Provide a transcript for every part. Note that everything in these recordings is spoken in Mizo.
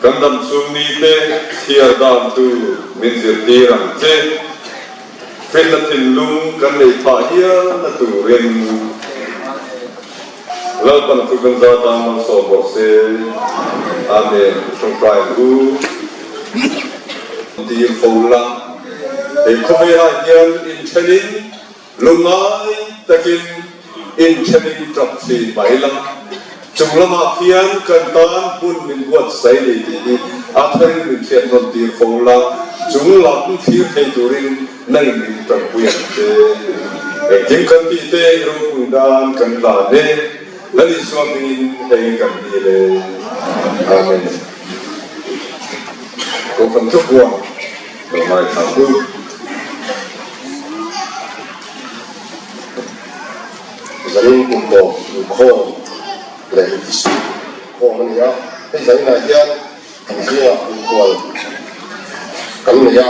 Kan dam chhung nite chhiar dan tur min zirtir ang che. Finna thinlung kan neih phah hialna turin Lalpan thu kan za tan malsawm rawh se. Amen. Tawngtai ang u. Tir fo la, hei khawvelah hian inthenin Lungngai takin inthenin tap thin mai la, chung lamah khian kan tan hmun min buatsaih nei tih hi a tharin min hriat nawn tir fo la, chung lam thlir thei turin nangin min tanpui ang che. Engkim kan tih te i ropui nan kan hlan e, Lal Isua hmingin hei kan dil e. Amen. Kohhran thupuan lo ngaithla u. Zanin kum tawp inkhawm leh intisu inkhawm a ni a, hei zaninah hian kan zingah inkual kan nei a,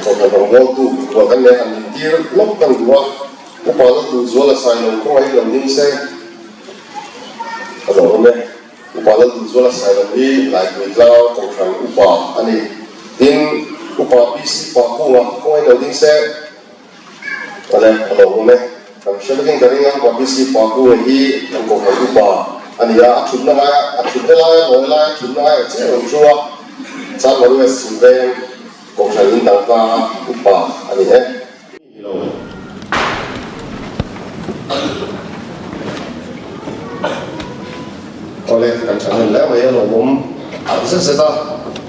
kohhran rawngbawltu inkual kan nei a, han intir lawk kan duh a, upa Lalduhzuala Sailo kawngaihin lo ding se a lawmawm e. Upa Lalduhzuala Sailo hi Laipui tlang Kohhran upa a ni. Tin, Upa PC Pakunga kawngaihin lo ding se. Awle, a lo awm e. Kan hre vekin ka ring a, Upa PC Pakunga hi kan Kohhran upa a ni a, a thutna laia, a thutna laia lawi laia thutna laia chiah rawn thu a, Chanmari West Chhimveng Kohhran in dang tlanga upa a ni e. Awle, kan thahnem hle mai a lawmawm tak zet zet a,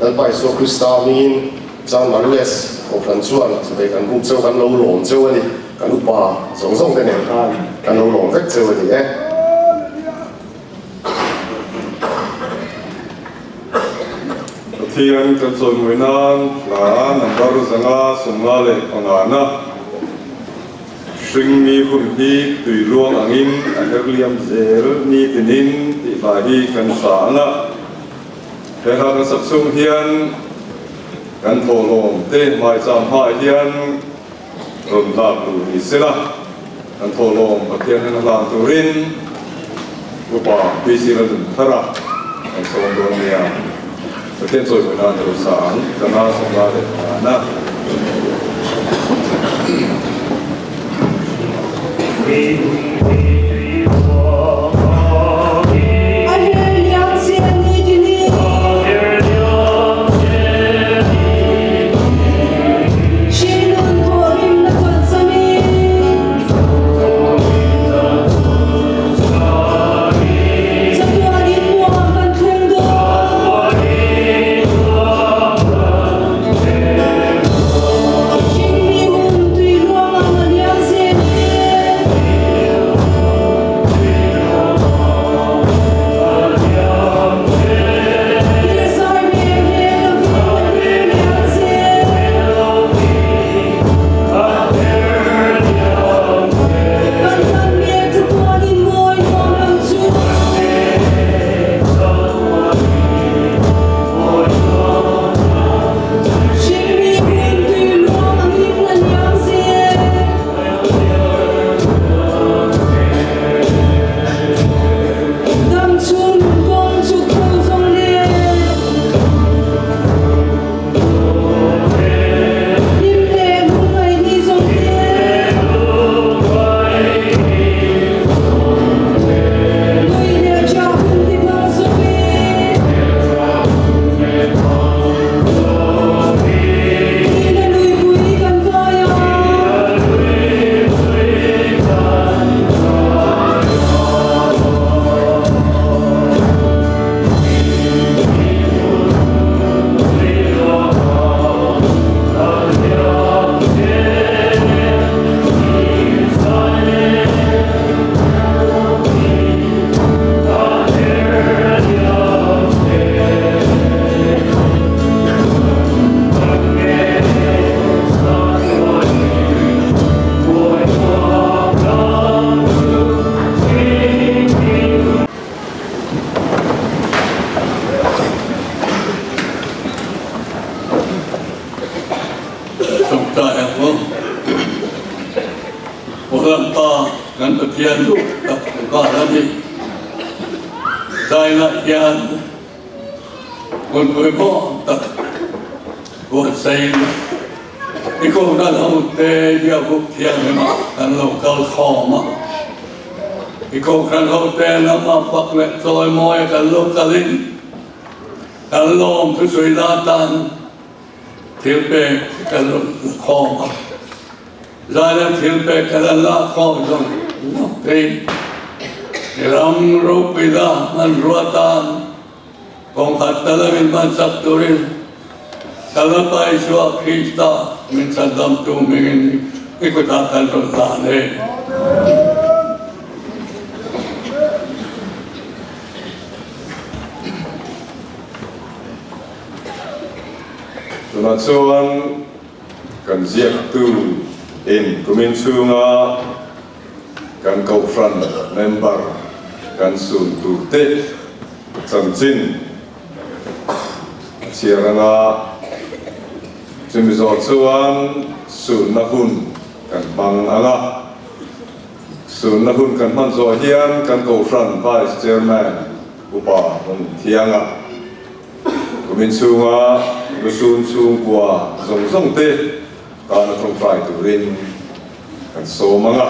Lalpa Isua Krista hmingin Chan Marues Kohhran chuan chawei kan buk cheu kan lo lawm cheu a ni, kan upa zawng zawng te nen khan kan lo lawm vek cheu a ni e. Pathian kan chawimawi nan hla number 555 na hringmi hun hi tui luang angin a her liam zel ni tinin tih hla hi kan sa ang a. He hla kan sak chhung hian kan thawhlawm te hmaicham hmaah hian rawn lak luh ni sela, kan thawhlawm Pathian hian a hlan turin Upa PC Lalnunthara kan sawm dawn nia. Pathian chawimawi nan ka lo sa ang, 555 na. Tawngtai ang aw. Lalpa kan Pathian duh tak kan kal a ni. Zainah hian. Hun pawimawh tak buatsaihin i kohhran hote biakbuk thianghlimah kan lo kal khawm a. I kohhran hote lama fak leh chawimawi a kan lo kalin kan lawm thusawi la tan thil pek kan rawn la khawm a. Zaina thil pek kan an lak khawm zawng zawng te i ram ropui la hmanrua tan Kawngkhat tal a min hmansak turin ka Lalpa Isua Krista min chhandamtu hmingin i kutah kan rawn hlan e. Tunah chuan kan ziaktu in kumin chhunga kan kohhran member kan sun turte Chanchin a chhiar anga chumi zawh chuan sunna hun kan hmang ang a. Sunna hun kan hman zawh hian kan Kohhran Vice Chairman Upa Hmun Thianga kumin chhunga lusun chhungkua zawng zawng te tana tawngtai turin Kan sawm ang a,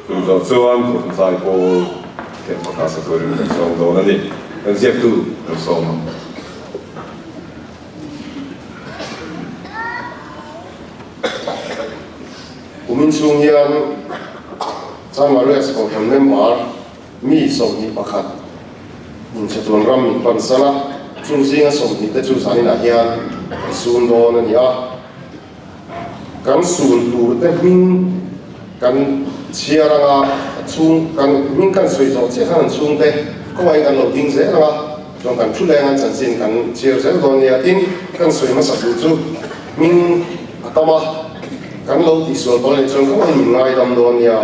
chung zawh chuan Kohhran zai pawl thiam pakhat sa turin kan sawm dawn a ni. Kan ziaktu kan sawm ang. Kumin chhung hian Chanmarias Kohhran member mi 21 inchhatuan ram min pan san a, chung zinga 20 te chu zaninah hian kan sun dawn a ni a. Kan sun tur te hming kan chhiar anga a chhung kan hming kan sawi zawh chiah khan an chhung te kawngaiin kan lo ding zel anga chuan kan thu leng an chanchin kan chhiar zel dawn nia tin kan sawi hmasa tur chu hming a tam a kan lo tihsual pawl anih chuan kawngaiin min ngaidam dawn nia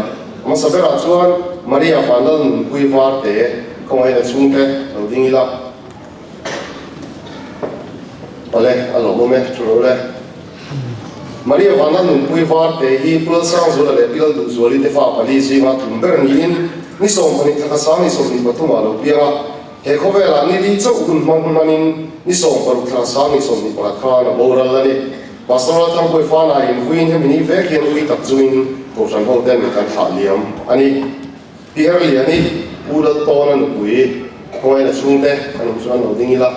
hmasa berah chuan Maria Vanlal Nunpui Varte kawngaiin a chhung te lo ding ila. Awle, a lawmawm e, thu ro le. Maria Vana nunpui var te hi Pu Lalsangzuala leh Pi Lalduhzuali te fa pali zinga tum ber niin ni 12 thla sang ni 23 ah lo piang a. He khawvelah ni li chauh hun hmang hmanin ni 16 thla sang ni 21 khan a boral a ni. Pastor Lalthangpuii fana invuiin hemi ni vek hian ui tak chungin Kohhran hoten kan thlah liam a ni. Pi Herliani, Pu Laltawna nupui, khawngaihna chhungte kan awm chuan lo ding ila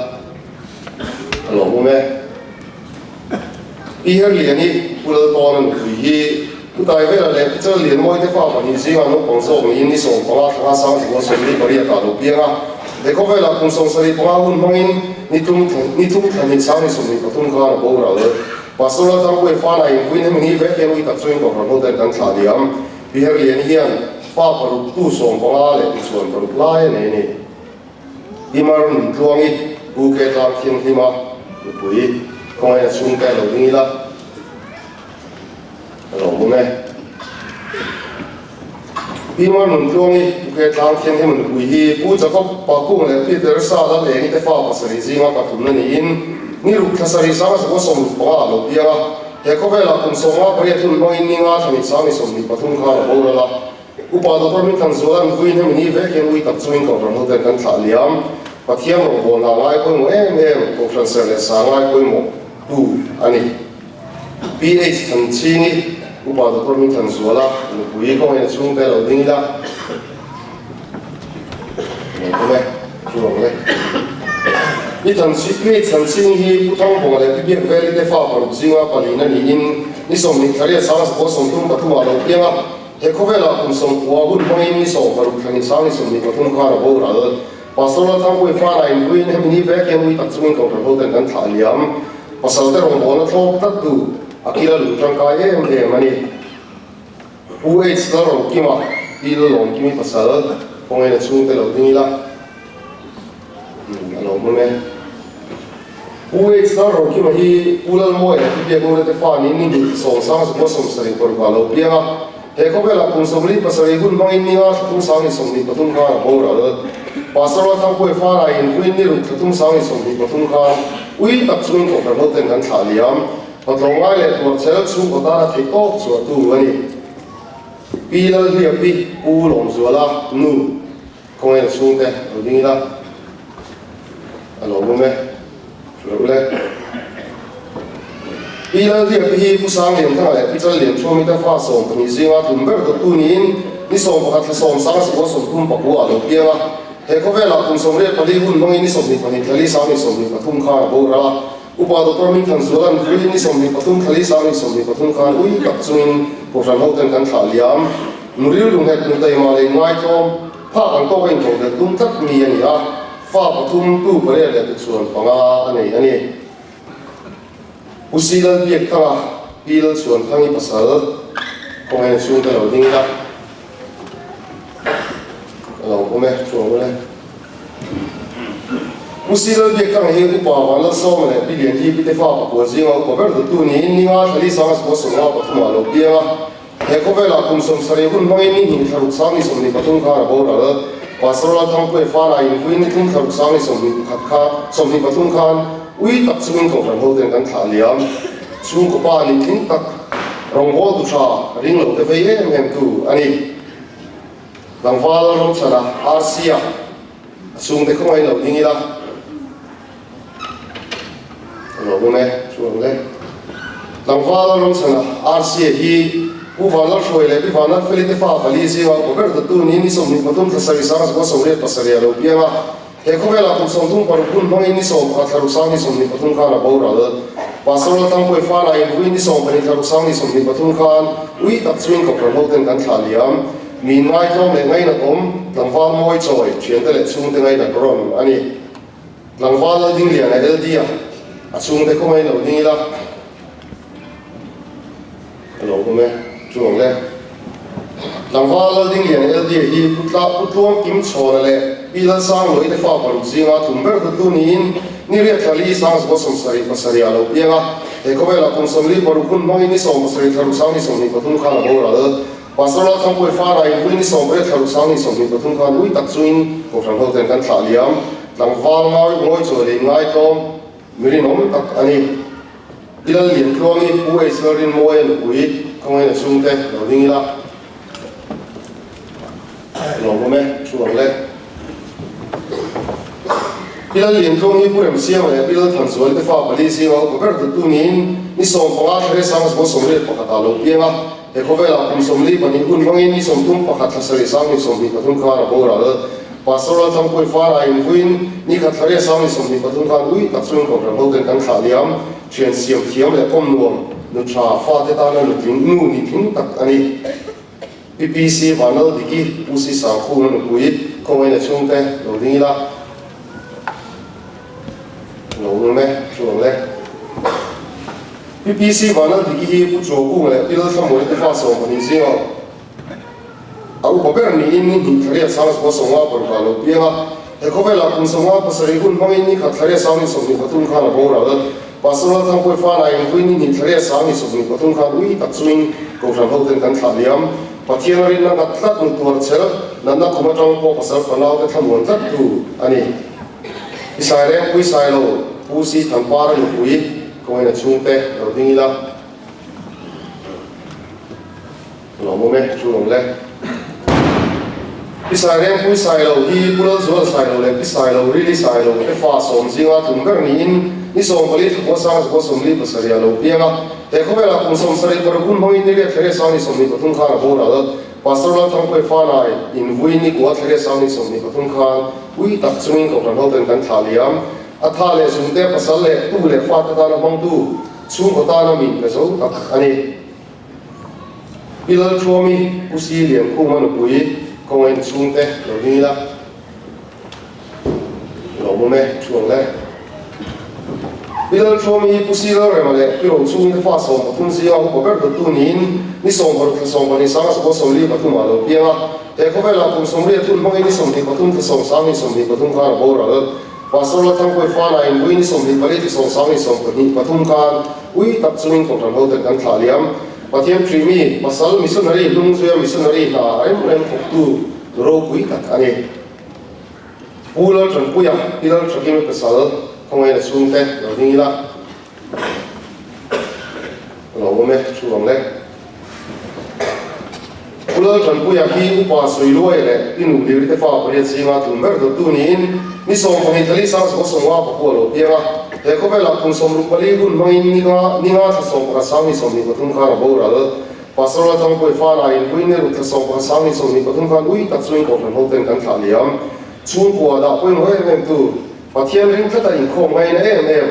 a lawmawm e. Pi Herliani, Pu Laltawna nupui hi Pu Taivela leh Pi Challianmawite fa pahnih zingah naupang zawk niin ni 15 thla sang thla 48 ah lo piang a. He khawvelah kum 75 hun hmangin ni tum ni thum thla hnih sang ni 23 khan a boral. Pastor Lalthangpuii fana inpuiin hemi ni vek hian ui tak chungin Kohhran hoten kan thlah diam. Pi Herliani hian fa paruk tu 15 leh tichuan paruk lai a nei a ni. Pi Mar Nuntluangi Pu Ke Tlang Thianghlima nupui khawngaihna chhungte a lo ding ila a lawmawm e. Pi Mar Nuntluangi Pu Ke Tlang Thianghlima nupui hi Pu Jacob Pakung leh Pi Teresa Lallengi te fa pasarih zinga pathumna niin ni ruk thla sarih 1965 a lo piang a. He khawvelah kum 58 hun hmangin ni nga thla ni sang ni 23 khan a boral a. Upa Doctor Hmingthanzuala an vuiin hemi ni vek hian ui tak chungin Kohhran hoten kan thlah liam. Pathian rawngbawlna a ngai pawimawh em em, Kohhran ser leh sa ngai pawimawh tu a ni. PH Thanchhingi, Upa Doctor Hmingthanzuala nupui kawngin a chhungte lo ding ila. Pi Thanching hi Pu Thangbawnga leh Pi Biakveli te fa paruk zinga palina niin ni 28 sang zakua 33 ah lo piang a. He khawvelah kum 90 hun hmangin ni 16 thla ni sang ni 23 khan a boral. Pastor Lalthangpuii fana invuiin hemi ni vek hian ui tak chungin Kohhran hoten kan thlah liam. Pasal te rawngbawlna thlawp tlattu a kil a lung tangkai em em a ni. Pu H Lalrokima, Pi Lalawmkimi pasal, kawngaiin a chhungte lo ding ila, a lo hmang e. Pu H Lalrokima hi Pu Lalmawia leh Pi Biakngura te fa niin ni hnih sawmsang zakua 75 ah lo piang a. He khawvelah kum 47 hun hmangin ni nga thla thum sang ni 23 khan a boral. Pastor Lalthangpuii fana invuiin ni ruk thla thum sang ni 23 khan ui tak chungin Kohhran hoten kan thlah liam. Patlawng ngai leh tuarchel chhungkaw tana theih tawk chhuahtu a ni. Pi Lalhliapi, Pu Lawmzuala, nu, khawngaihna chhungte lo ding ila a lawmawm e. Reuh le. Pi Lalhliapi hi Pu Sanglianthanga leh Pi Challianchhuamite fa 12 zinga tlum ber dawttu niin ni 11 thla 10 1934 ah lo piang a. He khawvelah kum 84 hun hmangin ni 22 thla li 23 khan a boral a. Upa Doctor Mingthanzuala'n vui ni 23 thla li 23 khan ui tak chungin Kohhran hoten kan thlah liam. Nu rilru nghet nu taima leh ngaitlawm phak ang tawka intodelh tum tlat mi a ni a. Fa pathum, tu pariat leh tuchhuan panga a nei a ni. Pu Si Lalbiakthanga, Pi Lalchhuanthangi pasal, khawngaih na chhungte lo ding ila. A lo awm e, chuang ule. Pu Si Lalbiakthanga hi Upa Vanlalsawma leh Pi Lianhi Pite fa pakua zinga upa ber duhtu niin ninga thla li 1953 ah a lo piang a. He khawvelah kum 70 hun hmangin ni hnih thla ruk 23 khan a boral. Pastor Lalthangpuia fana invuin ni thum thla ruk 21 kha 23 khan ui tak chungin kohhran hoten kan thlah liam. Chhungkaw pa nih tling tak rawngbawl tu tha ring lo te vei em em tu a ni. Tlangval Lalramchhana RC-a a chhungte khawngaih lo ding ila. A lo awm e, chu ang le. Tlangval Ramchhana RCA hi Pu Vanlalhruai leh Pi Vanlalfeli te fa pali zinga upa ber dawttu niin ni 23 thla sarih 1987 a lo piang a. He khawvelah kum 36 hun hmangin ni 11 thla ruk 23 khan a boral. Pastor Lalthangpuii fana invuin ni 12 thla ruk 23 khan ui tak chungin kohhran hoten kan thlah liam. Mi inngaihtlawm leh ngainat awm, tlangval mawi chawi, thiante leh chhungte ngainat rawn a ni. Tlangval Laldingliana LD a a chhungte khawngaih lo ding ila a lo awm e, chu ang le. Tlangval Laldingliana LD a hi Pu Tla Pu Tluang Kim Chhawna leh Pi Lalsangluai te fa paruk zinga tlum ber duhtu niin ni riat thla li 1977 ah a lo piang a. He khawvelah kum 46 hun hmangin ni 17 thla ruk 23 khan a boral. Pastor Lalthangpuii fana in vui ni 18 thla ruk 23 khan ui tak chungin Kohhran hoten kan thlah liam. Tlangval ngawi ngawi chawi leh inngaihtlawm mi rinawm tak a ni. Pi Lalliantluangi, Pu H Lalrinmawia nupui khawngaihna chhungte lo ding ila. Lawmawm e, thu ang le. Pi Lalliantluangi, Pu Remsianga leh Pi Lalthanzuali te fa pali zinga upa ber duhtu niin ni 15 thla 1991 ah lo piang a. He khawvelah kum 42 hun hmangin ni 31 thla sarih 23 khan a boral. Pastor Lalthangpuii fana invuin ni khat thla 23 khan ui tak chungin Kohhran hoten kan thlah liam. Thian siam thiam leh kawm nuam, nu tha, fate tana nutling, nu ni tling tak a ni. PPC Vanlal Diki, Pu Si Sangkhuma nupui, khawngaihna chhungte lo ding ila. Lo awm e, chu ang le. PPC Vanlal Diki hi Pu Chuakunga leh Pi Lalthlamuani te fa 12 zinga a upa ber niin ni hnih thla 895 ah lo piang a. He khawvelah kum 57 hun hmangin ni khat thla 23 khan a boral. Pastor Lalthangpuii fana invuin ni hnih thla 23 khan ui tak chungin Kohhran hoten kan thlah liam. Pathian a rinna nghat tlat nu tuar chel, natna kum atang pawh pasal fanaute thlamuan tlat tu a ni. I sai reng pui sai lo, Pu Si Thanpara nupui, kawngin a chhungte lo ding ila. Lawmawm e, chu awm le. Pi Saireng Pui Sailo hi Pu Lalzuala Sailo leh Pi Sailo Rili Sailo te fa sawm zinga tlum ber niin ni 14 thla 1977 a lo piang a. He khawvelah kum 76 hun hmangin ni riat thla 23 khan a boral. Pastor Lalthangpuii Fanai invui ni kua thla 23 khan ui tak chungin Kohhran hoten kan thlah liam. A tha leh zungte pasal leh tu leh fate tana hmangtu chhungkaw tana min pe zo tak a ni. Pi Lalthuami, Pu Si Liankhuma nupui, khawngaihna chhungte lo ding ila. Lawmawm e, thu ang le. Pi Lalthuami, Pu Si Lalrema leh Pi Rochhungte fa 13 zinga upa ber dawttu niin ni 16 thla 12 1943 ah lo piang a. He khawvelah kum 80 hun hmangin ni 23 thla 23 khan a boral. Pastor Lalthangpuii fana in vui ni 24 thla 23 khan ui tak chungin Kohhran hoten kan thlah liam. Pathian Ṭhimi, pasal missionary hnung zuia missionary hna rem rem thawktu nu ropui tak a ni. Pu Lalṭanpuia, Pi Lalṭhakimi pasal khawngaihna chhungte lo ding ila. A lo awm e, thu ang le. Pu Lalṭanpuia hi upa Sawiluai leh Pi Nuhliri te fa pariat zinga tlum ber dawttu niin ni 12 thla li 1950 a lo piang a. He khawvelah kum 64 hun hmangin ni nga ni nga thla 11 2023 khan a boral. Pastor Lalthangpuii Fana in vui ni ruk thla 11 2023 khan ui tak chungin Kohhran hoten kan thlah liam. Chhungkua dah pawimawh em em tu Pathian ring tlata inkhawm ngaina em em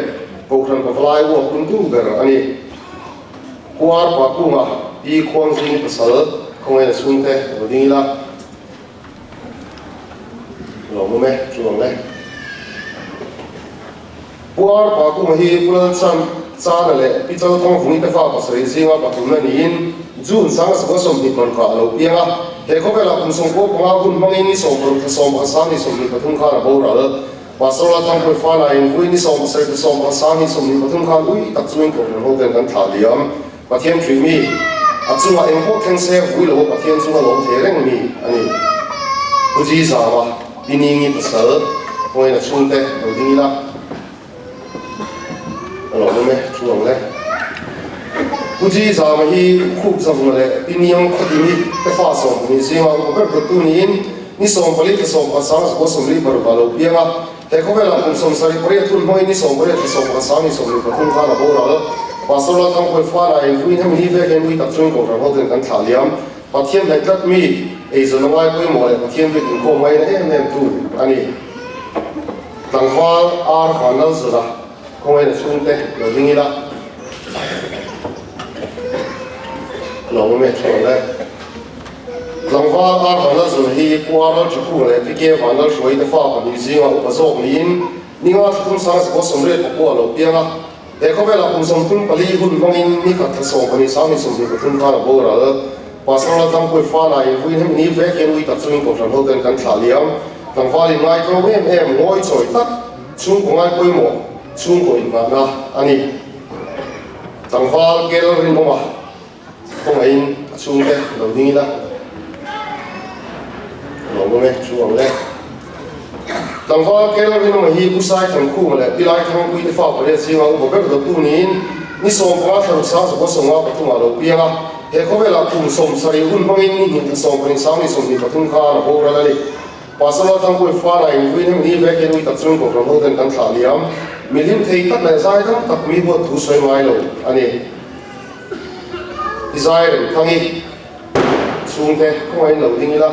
Kohhran pavalai uap tumtu ber a ni. Kuar Pakunga Pi Khuangzing pasal khawngaina chhungte lo ding ila. Lawmawm e, chuang e. Pu Ar Pakunga hi Pu Lalchan Chana leh Pi Chalthangvungi te fa pasarih zinga pathumna niin June 1926 a lo piang a. He khawvelah kum 95 hun hmangin ni 60 thla 11 2023 khan a boral. Pastor Lalthangpuii Fana in vui ni 17 thla 11 2023 khan ui tak chungin Kohhran hoten kan thlah liam. Pathian ṭih mi, a chungah eng pawh thleng se vui lo Pathian chunga lawm thei reng mi a ni. Pu Ji Zama, Pi Ningi pasal, khawngain a chhungte lo ding ila. Ka lawm awm e, thu ang le. Pu Ji Zama hi Khup Zavunga leh Pi Niang Khawdimi te fa 12 zinga upa ber dawttu niin ni 14 thla 11 1946 ah lo piang a. He khawvelah kum 78 hun hmangin ni 18 thla 11 2023 khan a boral. Pastor Lalthangpuii Fana in vui hemi ni vek hian ui tak chungin Kohhran hoten kan thlah liam. Pathian hnaih tlat mi, eizawn a ngai pawimawh leh Pathian biak inkhawm ngaina em em tu a ni. Tlangval Ar Vanlalzawna khawngaina chhungte lo ding ila. Lawm awm e, thu ang le. Tlangval Ar Vanlalzawna hi Pu Ar Lalthakunga leh Pi Ke Vanlalhruaii te fa pahnih zinga upa zawk niin ni nga thla thum 1984 a lo piang a. He khawvelah kum 34 hun hmangin ni khat thla 12 2023 khan a boral. Pastor Lalthangpuii Fana in vui hemi ni vek hian ui tak chungin Kohhran hoten kan thlah liam. Tlangval in ngaitlawm em em, ngawi chawi tak, chhungkaw ngai pawimawh, chhungkaw inngahna a ni. Tlangval kel rinawma Khawngaihin a chhungte lo ding ila, lo awm e, thu ang le. Tlangval Kel Rinawma hi Pu Sai Thankhuma leh Pi Lai Thangpui te fa pariat zinga upa ber dawttu niin ni 15 thla ruk 1953 ah lo piang a. He khawvelah kum 70 hun hmangin ni hnih thla 12 2023 khan a boral a ni. Pastor Lalthangpuii Fana in vui hemi ni vek hian ui tak chungin Kohhran hoten kan thlah liam. Mi hlim thei tak leh zaidam tak mi huat thu sawi ngai lo a ni. I zai reng thang i chhungte khawngaihin lo ding ila,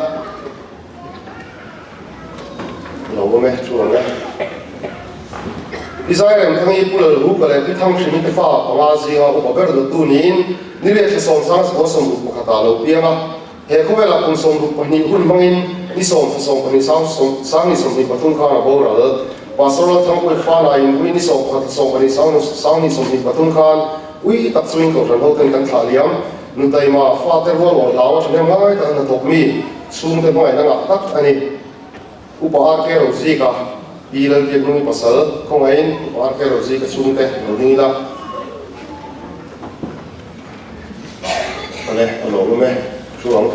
lo awm e, thu ang e. I zai reng thang i Pu Lalhuka leh Pi Thanghrimi te fa panga zinga upa ber dawttu niin ni leh thla 10 21 ah lo piang a. He khawvelah kum 62 hun hmangin ni 10 thla 12 2023 khan a boral. Pastor Lalthangpuii Fana in vui ni 11 thla 12 2023 khan ui tak chungin Kohhran hoten kan thlah liam. Nu taima fate rual aw hlau a thahnem ngai tak hnathawk mi chhungte hmangaihna ngah tak a ni. Upa RK Rozika, Pi Lalbiaknungi pasal, khawngaihin Upa RK Rozika chhungte lo ding ila. Awle, a lawm awm e, thu ang.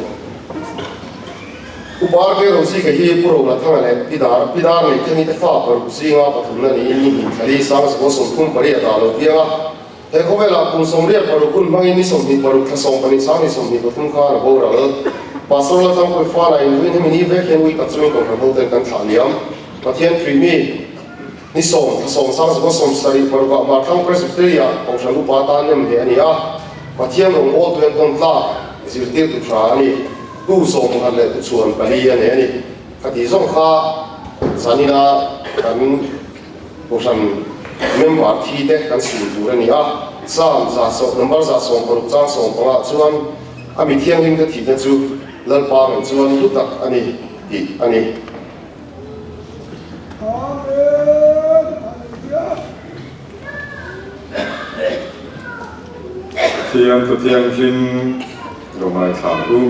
Upa RK Rozika hi Pu Rohnathanga leh Pi Dar, Pi Dar Neihthani te fa paruk zinga pathumna niin ni hnih thlali 1938 ah lo piang a. He khawvelah kum 86 hun hmangin ni 26 thla 12 2023 khan a boral. Pastor Lalthangpuii Fana in vui hemi ni vek hian ui tak chungin Kohhran hoten kan thlah liam. Pathian Khrih mi ni 10 thla 10 1976 ah Hmarthlang Presbytery ah Kohhran upa tan nem hle a ni a. Pathian rawngbawltu en tawn tlak zirtirtu tha a ni. Tu 11 leh tu chhuan pali a nei a ni. Ka tih zawng kha zanina kan Kohhran member thi te kan sul tur a ni a, Psalm number 160 chang 15 ah chuan a mi thianghlim te thihna chu Lalpa ngaih chuan hlu tak a ni tih a ni. Pathian Thu Thianghlim lo ngaithla ang u.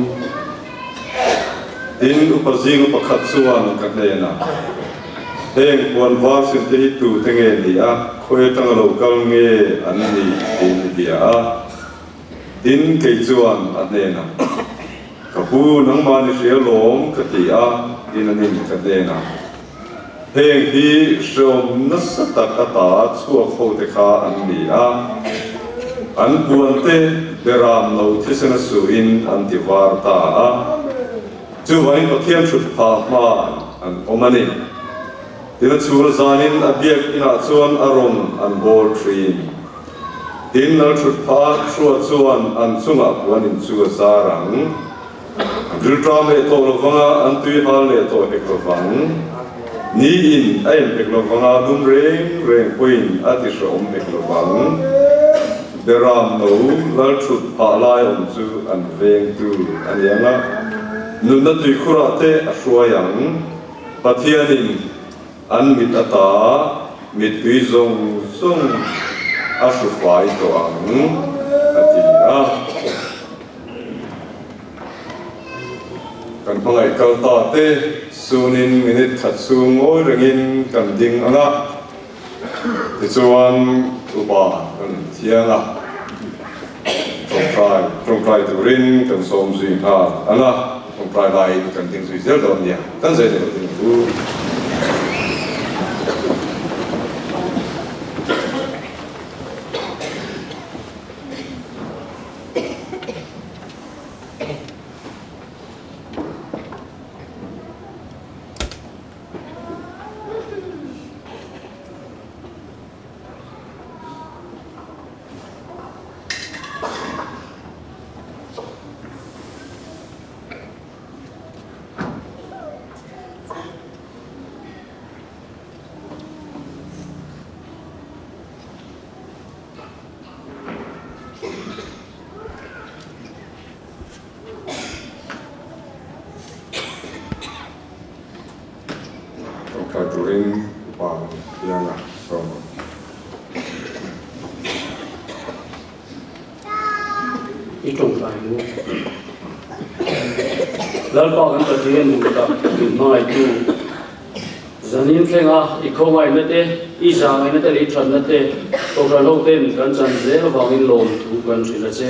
Tin, upa zinga pakhat chuan ka hnenah, Heng puan var sin te hi tute nge ni a, khawi atanga lo kal nge an nih? tiin mi bia a. Tin, kei chuan a hnenah, Ka pu, nangmah ni hria lawm, ka ti a, tin a nin ka hnenah, Heng hi hreawm nasa tak ata chhuak ho te kha an ni a, an puan te beram lo thisen a suhin an ti var ta a, chuvangin Pathian thut phah hma an awm a ni. Tin, a chhul zanin a biak inah chuan a rawn an bawl thin. Tin, Lalthutpha Hrua chuan an chungah puanin chu a zar ang. An rilṭam leh tawh lovang a, an tui hal leh tawh hek lovang. Niin a en hek lovang a, lum reng reng pawhin a ti hrehawm hek lovang. Beram no Lalthut phah lai awm chu an vengtu a ni ang a, nunna tuikhurah te a hruai ang. Pathianin an mit ata mittui zawng zawng a hru fai tawh ang, a ti a. Kan hmangaih kal ta te sunin minute khat chhung ngawi rengin kan ding ang a, tichuan upa kan thiang a, tawngtai tawngtai turin kan sawm zui nghal ang a, tawngtai laiin kan ding zui zel dawn nia, kan zai leh ding u. Tawngtai turin upa hian a sawm a. I tawngtai nu. Lalpa kan Pathian duh tak min hmangaihtu. Zanin thlenga i khawngaihna te, i zahngaihna te leh i thatna te Kohhran hoten kan chan zel avangin lawmthu kan hrilh a che.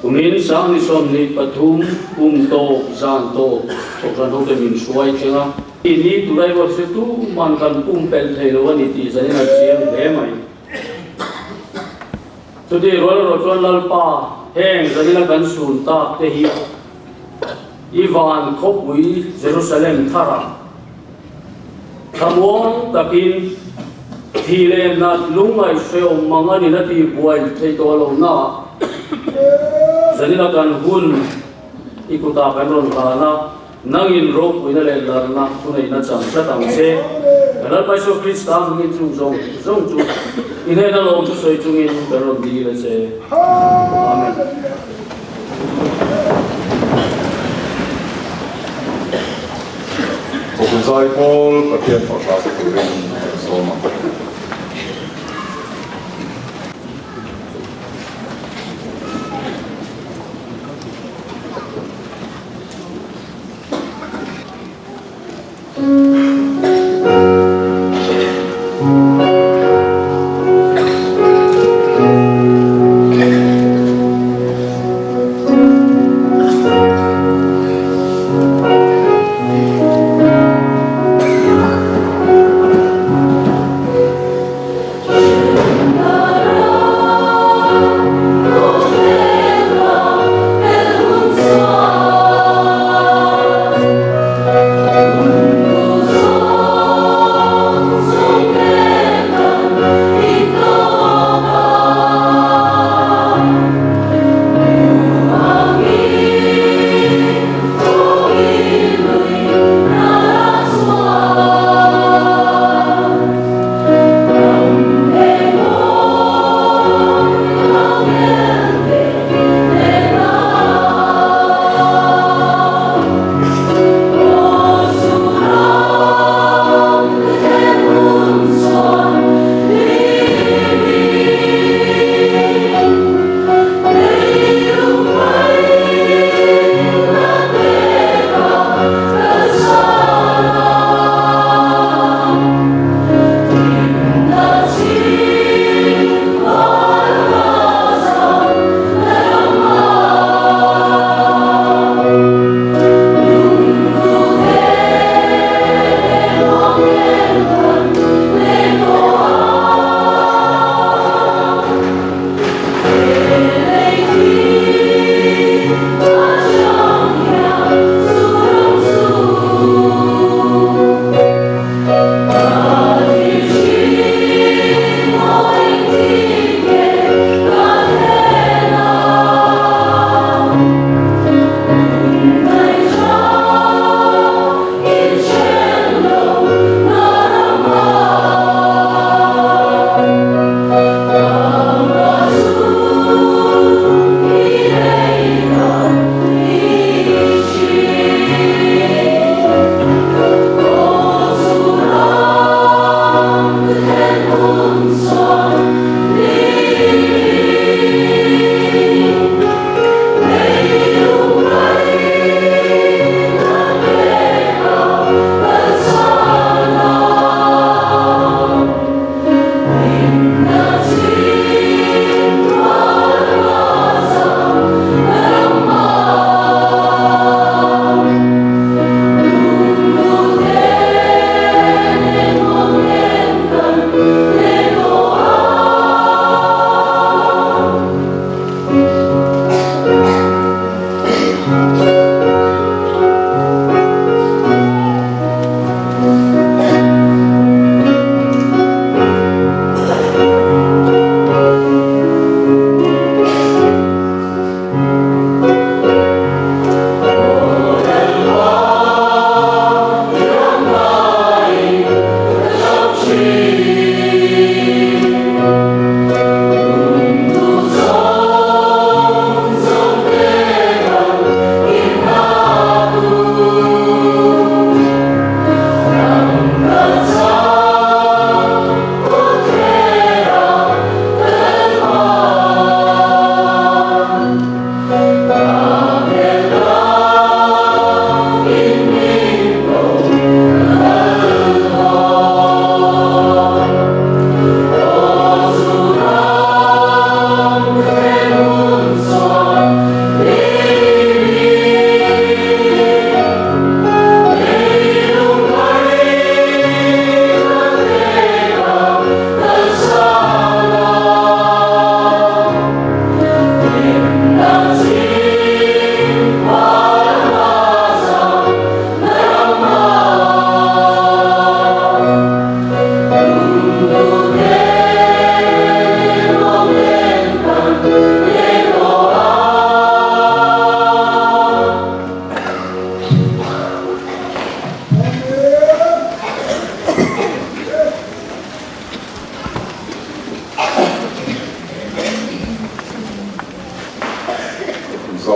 Kumin Sangni 23 kum tawp zan tawp Kohhran hote min hruai thleng a. Ni tur ai ruat chu tuman kan pumpelh thei lo a ni tih zanin a chiang hle mai. Chutih rual erawh chuan Lalpa heng zanina kan sun tak te hi i van khawpui Jerusalem tharah thlamuang takin thi leh nat lungngaih hrehawm mang a nina tih buai theih tawh lohnaah zanina kan hun i kutah kan rawn hlan a. Nangin ropuina leh larna thuneihna chang tlat ang che. Kan Lalpa Isua Krista hmingin chung zawng zawng chu i hnena lawm thusawi chungin kan rawn dil a che. Amen. Kohhran Zaipawl Pathian fak hla turin kan sawm ang.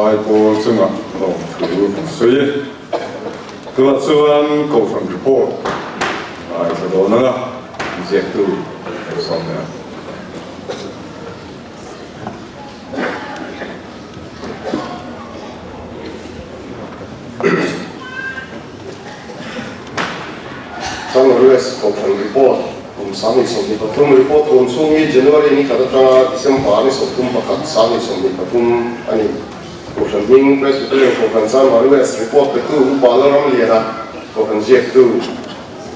Thalai pawl chungah lawmthu kan sawi e. Tunah chuan Kohhran report ngaithla dawn anga ziaktu kan sawm leh ang. Congress Kohhran report kum 2023 report huam chhung hi January ni khat atanga December ni 31 2023 a ni. Kohhran hming Presbyterian Kohhran Chanmari West report petu Upa Lalramliana Kohhran ziaktu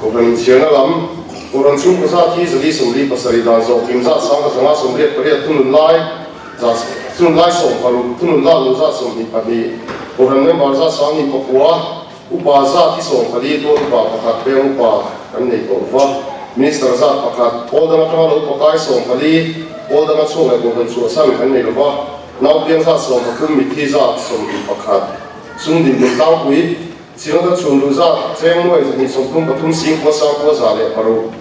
Kohhran inchhiarna lam Kohhran chhungkaw zat hi 447 dan zawh kim zat 1588 thunun lai zat thunun lai 16 thunun lak lo zat 22 Kohhran member zat 29 Upa zat hi 14 tual upa pakhat peng upa kan nei tawh va, Minister zat pakhat, pawl dang atanga lo pakai 14, pawl danga chhuak leh kohhran chhuahsan kan nei lo va, naupiang zat 13, mitthi zat 21, sum dinhmun tlangpui, Synod-a chhun luh zat, cheng nuai 233 sing kua sang kua 106.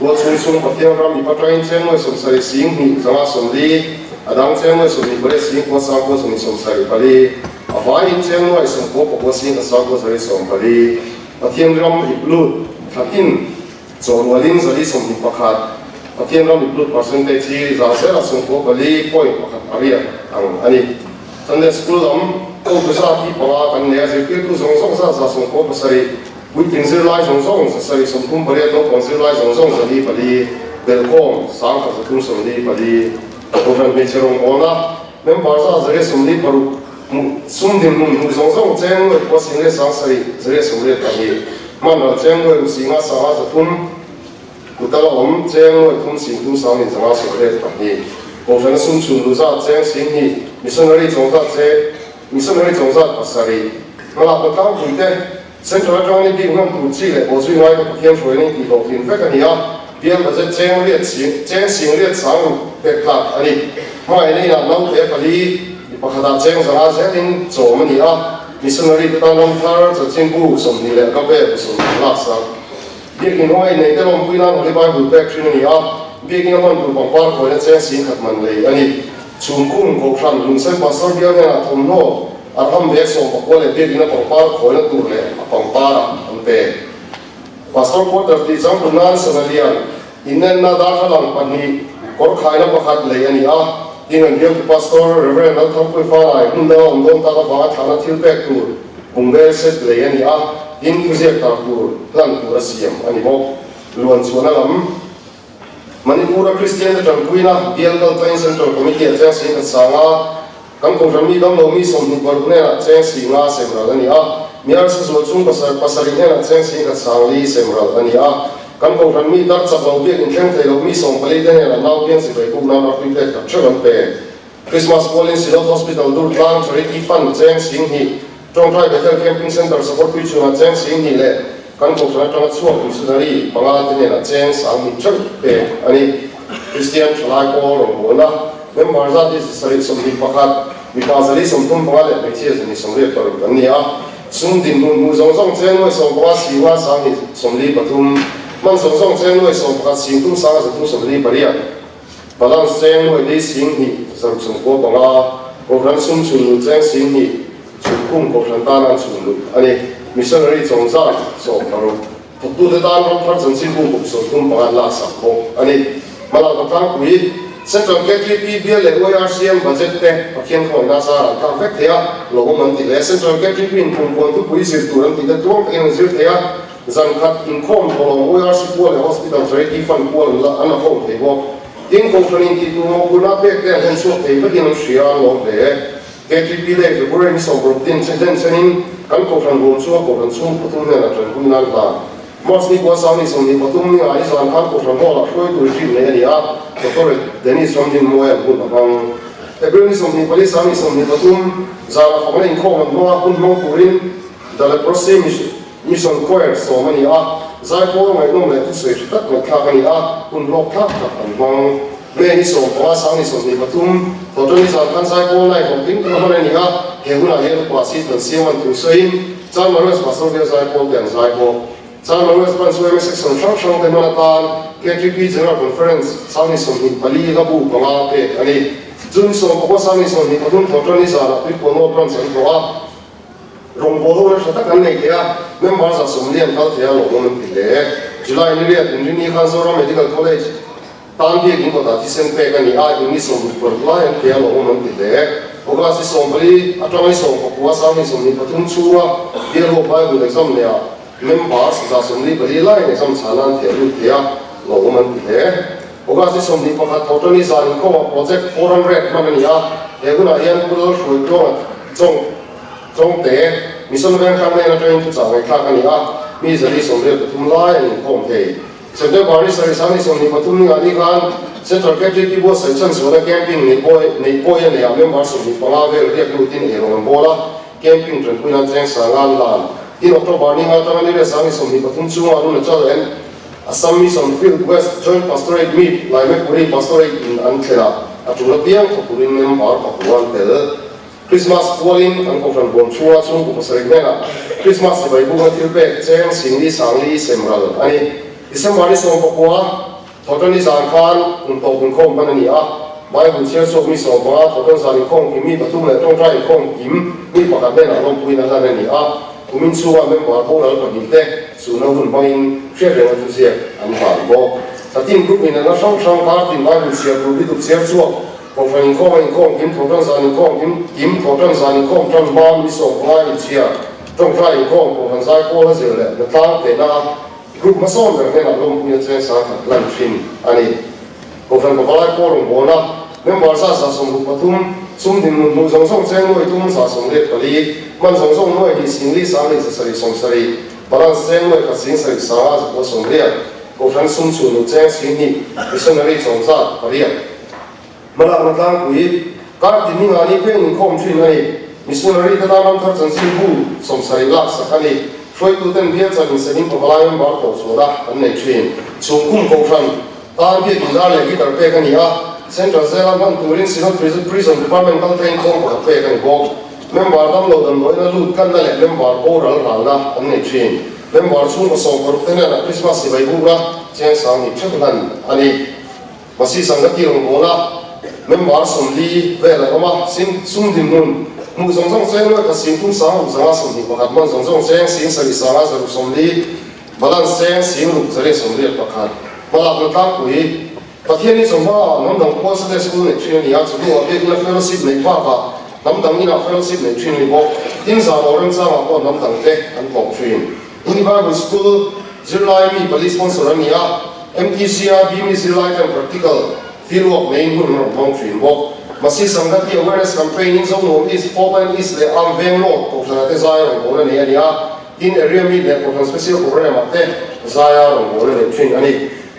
Tual chhung sum Pathian ram mipa tangin cheng nuai 70 sing hnih 140, a dang cheng nuai 28 sing kua sang kua 274, a vaiin cheng nuai 99 sing khat sang kua 114. Pathian ram ip lut thlatin chaw rualin 421, Pathian ram ip lut percentage hi za zela 94 point pakhat pariat ang a ni. Sunday School lam kotu zat hi panga kan nei a, zirtirtu zawng zawng zat 97. Puitling zirlai zawng zawng 738, naupang zirlai zawng zawng 404, belhkhawm 1344, Kohhran hmeichhe rawngbawlna member zat 146, hmuh sum dinhmun hmuh zawng zawng cheng nuai kua sing leh 7 182, hman ral cheng nuai ruk singa sanga 300, kut a la awm cheng nuai thum sing thum sang in 582, Kohhrana sum chhun luh zat cheng 2,000, missionary chawng zat cheng missionary chawng zat pasarih, hmalakna tlangpui te. Central atanga ni bik hman tur chi leh bawhzui ngaite Pathian hruaina in tih hlawhtlin vek a ni a, bial budget cheng riat sing cheng sing riat sang ruk pek tlak a ni. Hmangaihna inah naute pali mi pakhatah cheng zanga zelin chawm a ni a, missionary te tan ram thar chanchinbu 20 leh agape bu 20 lak sak. Biakin hawnga innei te lawmpui nan Holy Bible pek thin a ni a, biakin a hman tur pangpar kawina cheng sing khat man lei a ni. Chhungkung Kohhran Lungsen Pastor bial hnenah thawmhnaw A ram bek 14 leh biakinn a pangpar khawina tur leh a pangpar ah an pe. Pastor quarter tih changtlun nan sana lian innenna darthlalang pahnih kawr khaina pakhat lei a ni a, tin an bialtu Pastor Rev. Lalthangpui Fanai hmun danga awm dawn tak avanga thlahna thil pek tur bungbel set lei a ni a, tin thuziak tar tur hlan tur a siam a ni bawk. Luan chhuahna lam. Manipur-a Kristian-te tanpuina bial kaltlangin Central Committee-ah cheng sing khat sanga kan kohhran mi damlo mi 26 hnenah cheng singa sem ral a ni a, mi arsa zual chung pasarih hnenah cheng sing khat sang li sem ral a ni a. Kan kohhran mi tar chak lo biak inthleng thei lo mi 14 te hnenah nau piang sipai kuk nan artui pek tak theuh an pe. Christmas pualin Synod Hospital Durtlang Charity Fund cheng 2000, Tawngtai Bethel Camping Centre Sakawrpui chhungah cheng 2000 leh kan kohhran atanga chhuak missionary panga te hnenah cheng 2000 theuh pek a ni. Kristian thalai pawl rawngbawlna member zat hi 721, mipa 435 leh hmeichhia 186 an ni a. Sum dinhmun hmuh zawng zawng cheng nuai 15 singa 2043, hman zawng zawng cheng nuai 11 sing tum sanga 348. Balance cheng nuai li sing hnih 695, Kohhran sum chhun luh cheng sing hnih chhun khum Kohhran tan an chhun luh a ni. Missionary chawng zat 16 thawktute tan ram thar chanchinbu kum 35 lak sak bawk a ni. Hmalakna tlangpui, Central KTP bial leh YRCM budget te Pathian khawngaihna zarah an tlak vek thei a, lawmawm an ti hle. Central KTP in kum puan thupui zir tur an tih te tluang takin an zir thei a. Zan khat inkhawm tawlawng URC pual leh Hospital Charity Fund pual an la an la khawm thei bawk. Tin, Kohhran in tih tur mawhphurhna pek te an hlen chhuak thei vekin an hria an lawm hle. KTP Day February ni 16 tin che hlen chenin kan Kohhran ruam chunga Kohhran chhung pathum hnenah tanpui nan hlan. March ni kua sang ni 23 ni ah i zan khan Kohhran Hall ah hruaitu retreat nei a ni a, Doctor Dennis Ramdinmuai an hun a hmang. April ni 24 sang ni 23 zan ah fakna inkhawm an hmang a, hun hmang turin The Leprosy Mission Mission Choir sawm a ni a, zaipawl ngaihnawm leh thusawi hre tak ngaihthlak a ni a, hun hlawk thlak tak an hmang. May ni 15 sang ni 23, Hotel ni zan khan zaipawl nai hlawh tling tak a hman a ni a, he hunah hian upa si than siam an thu sawiin Chan Manuel Pastor bial zaipawl te an zai bawk. Chan Manuel Branch yma section hrang hrang te hman atan KTP General Conference sang ni 24 hlabu panga pek a ni. June 11 23 Thawhṭani zanah Tuipuan North Branch an tlawh a, Rawngbâwl ho nasa tak an nei thei a, member 40 an kal thei a, lawmawm an ti hle. July ni riat inrini khan Zoram Medical College tan biak in kawtah thisen pek a ni a, in ni 66 lai an thei a, lawmawm an ti hle. August ni 14 atanga ni 19 2023 chhunga Bialho Bible exam neihah Members 44 laiin exam chhana an theh lut thei a, lawmawm an ti hle. August ni 21 Thawhṭani zan inkhawmah Project 400 hman a ni a, he hunah hian Pu Lalhruaitluanga Chawng Chawngte Mission Vengthlang nen atangin thuchah ngaihthlak a ni a, mi 183 lai an inkhawm thei. September ni 7 sang ni 23 ningah ni khan Central KTP buatsaih chhanchhuahna camping neih pawi neih pawi a neihah member 25 vel riak lutin eirawng an bawl a, Camping tanpui nan cheng sanga lan tin October ni nga atanga ni riat sang ni 23 chhunga Arunachal and Assam Mission Field West Joint Pastorate Meet Laimekuri Pastorate in an thlen ah a tul apiang thawk turin member pakua an tel. Christmas pualin kan kohhran huam chhunga chhungkaw pasarih hnenah Christmas sipai bukna thil pek cheng singli sangli sem ral a ni. December ni 19 Thawhṭani zan khan kum tawp inkhawm hman a ni a, Bible chhiar chhuak mi 15, thawhṭan zan inkhawm kim mi pathum leh ṭawngṭai inkhawm kim mi pakhat hnenah lawmpuiin a hlan a ni a. Kumin chhunga member boral pahnih te suhna hun hmangin hriat renga thuziak an hlan bawk. Thlatin group in anna hrang hrang kar tin Bible chhiar tur bituk chhiar chhuak, kohhran inkhawm a inkhawm kim, thawhṭan zan inkhawm kim kim, thawhṭan zan inkhawm ṭan hma mi 15 inchhiar, ṭawngṭai inkhawm, kohhran zai pawl a zir leh hnatlang tehna a Group hmasawn ber hnenah lawmpuia cheng 10,000 lan thin a ni. Kohhran pavalai pawl rawngbawlna member zat 63, sum dinhmun hmuh zawng zawng cheng nuai tum 84, man zawng zawng nuai hnih 4 sang 770, balance cheng nuai khat 7 sanga 980, Kohhran sum chhunnu cheng 2,000, missionary chawm zat pariat. Hmalakna tlangpui, kar tin ni ngani peng inkhawm thin a ni. Missionary te tan ramthar chanchin bu 70 laksak a ni. Hruaituten bial chan insemin pavalai member tawh chhuahna an nei thin. Chhungkhum kohhran tan biak indar leh guitar pek a ni a, Central Jail-a hman turin Synod Prison Department kaltlaiin kawng pakhat pek a ni bawk. Member damlo damdawiina lut kanna leh member boral ralna an nei thin. Member chhungkaw 60 te hnenah Christmas sipai bukna cheng 2000 theuh hlan a ni. Masi Sangati rawngbâwl a, member 40 vel an awm a, sin sum dinhmun hmuh zawng zawng cheng nuai khat 30 6 621 man zawng zawng cheng 7 sanga 140 balance cheng 60 181 hmalakna tlangpui Pathian hi chawhma ah hnam dang pual Sunday School neih thin a ni a, chawhnu ah biakina fellowship neih bakah hnam dang inah fellowship neih thin a ni bawk. Tin zan aw remchangah pawh hnam dang te an tlawh thin. Hindi Bible School zirlai mi pali sponsor a ni a, MTC-a Bimi zirlai ten practical field work neiin hun an rawn hmang thin bawk. Masi Sangati Awareness Campaign in Zonuam East, Fourpan East leh Arm Veng North kohhranah te zai rawngbâwl a nei a ni a, tin area meet leh kohhran special programme ah te zaia rawngbâwl a nei thin a ni.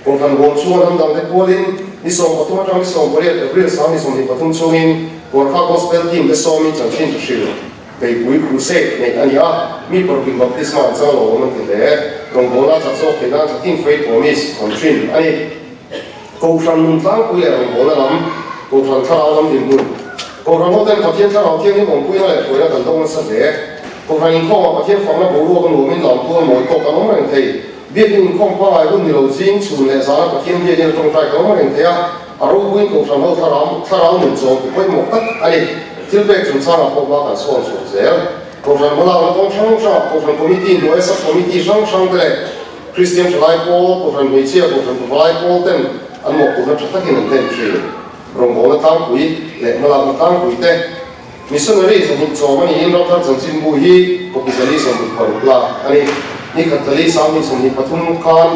Kohhran bawm chhunga hnam dangte pualin ni 13 atang ni 18 April 2023 chhungin Gorkha Gospel Team te sawmin chanchin tha hrilh. Beihpui crusade neih a ni a, mi parukin baptisma an chang lo awm an ti hle. Rawngbawlna chak zawk theih nan thlatin faith promise an thin a ni. Kohhran nun tlangpui leh rawngbawlna lam, Kohhran thlarau lam dinhmun. Kohhran hoten Pathian thlarau thianghlim awmpuina leh hruaina kan dawng nasa hle. Kohhran inkhawmah Pathian fakna boruak a nuamin lamtual mawi tawk kan awm reng thei. Biakin inkhawm pangai hun ni lo zing chhun leh zana Pathian biakin a tawngtai kan awm reng thei a, a ropuiin Kohhran ho thlarau thlarau nun chawm ti pawimawh tak a ni. Thil pek chungchangah pawh hma kan sawn chhuak zel. Kohhran hmalakna kawng hrang hrangah Kohhran Committee hnuaia Sub Committee hrang hrang te leh Kristian Thalai Pawl, Kohhran Hmeichhia, Kohhran Pavalai Pawl ten an mawhphurhna tha takin an hlen thin. Rawngbawlna tlangpui leh hmalakna tlangpui te Missionary 200 chawm a niin Ramthar Chanchinbu hi copy 426 lak a ni. Ni khat tali 2023 khan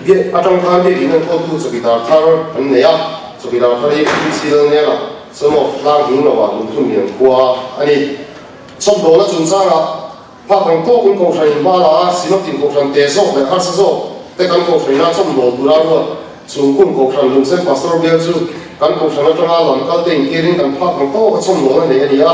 biak atang khan biakin enkawltu chawkidar thar an nei a, chawkidar thar hi PC Lalnela son of Tlang Hingloa Lungthun Lian khua a ni. Chawpdawlna chungchangah phak ang tawkin kohhran in hma la a, Synod in kohhran te zawk leh harsa zawk te kan kohhranina chawpdawl tura ruat Chhungkung kohhran Lungsen Pastor bial chu kan kohhran atanga lam kal te intirin kan phak ang tawka chawmdawl a nei a ni a,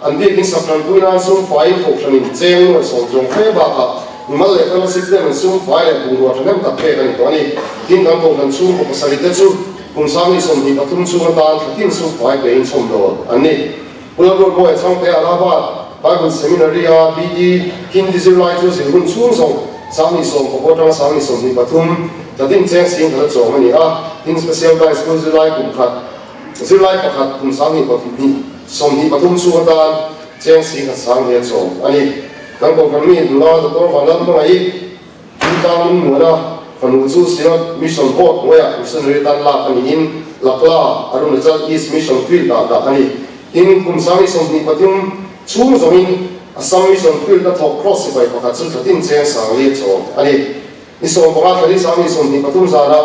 an biakin sak tanpui nan sum faiin kohhranin cheng nuai sawm chuang fe bakah mimal leh fellowship ten an sum fai leh bungrua thahnem tak pek a ni tawh a ni. Tin, kan kohhran chhungkaw pasarih te chu kum 2023 chhung atan thlatin sum fai pein chawmdawl an ni. Pu Lalruatmawia Chhangte Allahabad Bible Seminary-a BD Hindi zirlai chu zir hun chhung zawng 2019 atanga 2023 tlatin cheng 10,000 a chawm a ni a, tin Special Blind School zirlai kum khat. Zirlai pakhat kum 20 hnih 23 chhung atan cheng 10,000 sang hnih a chawm a ni. Kan kohhran mi nula Doctor Vanlalhmangaih Tuitang Lungmuana fanu chu Synod Mission Board hnuaiah missionary atan lak a niin Lakla, Arunachal East Mission Field-ah dah a ni. Tin, kum 2023 chhung zawngin Assam Mission Field-a thawk Kraws sipai pakhat chu thlatin cheng 4000 a chawm a ni. Ni 15 thla ni 2023 zana